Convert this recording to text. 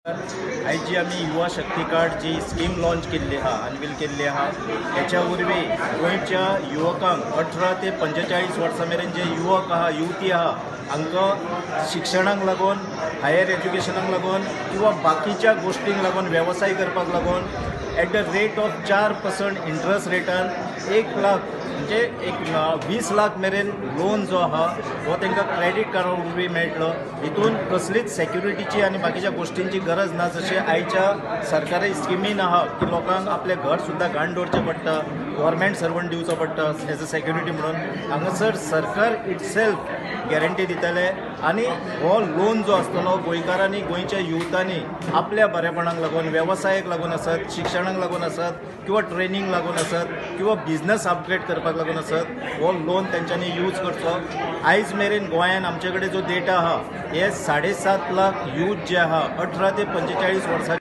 आयज जी आमी युवा शक्ती कार्ड जी स्कीम लॉन्च केल्ली आहा, अनवील केल्ली आहा, हेच्या वरवीं गोंयच्या युवकांक 18 ते 45 वर्सां मेरेन जे युवक आहा, युवती आहा, हांकां शिक्षणाक लागून, हायर एज्युकेशनाक लागून किंवा बाकीच्या गोश्टींक लागून, वेवसाय करपाक लागून at the rate of 4% interest रेटान 1 lakh म्हणजे एक 20 लाख मेरेन लोन जो आहा हो तांकां क्रेडीट कार्डा वरवीं मेळटलो. हितून कसलीच सेक्युरिटीची आनी बाकीच्या गोश्टींची गरज ना. जशें आयच्या सरकारी स्किमीन आहा की लोकांक आपलें घर सुद्दां घाण दवरचें पडटा, गव्हर्मेंट सर्वंट दिवचो पडटा एज अ सेक्युरिटी म्हणून. हांगासर सरकार इटसेल्फ गॅरंटी दितले आनी हो लोन जो आसतलो, गोंयकारांनी, गोंयच्या युथांनी आपल्या बरेपणाक लागून, वेवसायाक लागून आसत, शिक्षणाक लागून आसत किंवा ट्रेनींग लागून आसत किंवा बिझनस अपग्रेड करपाक लागून आसत, हो लोन तेंच्यांनी यूज करचो. आयज मेरेन गोंयान आमचे कडेन जो डेटा आहा, हे 7.5 लाख यूथ जे आहा 18 ते 45 वर्सां.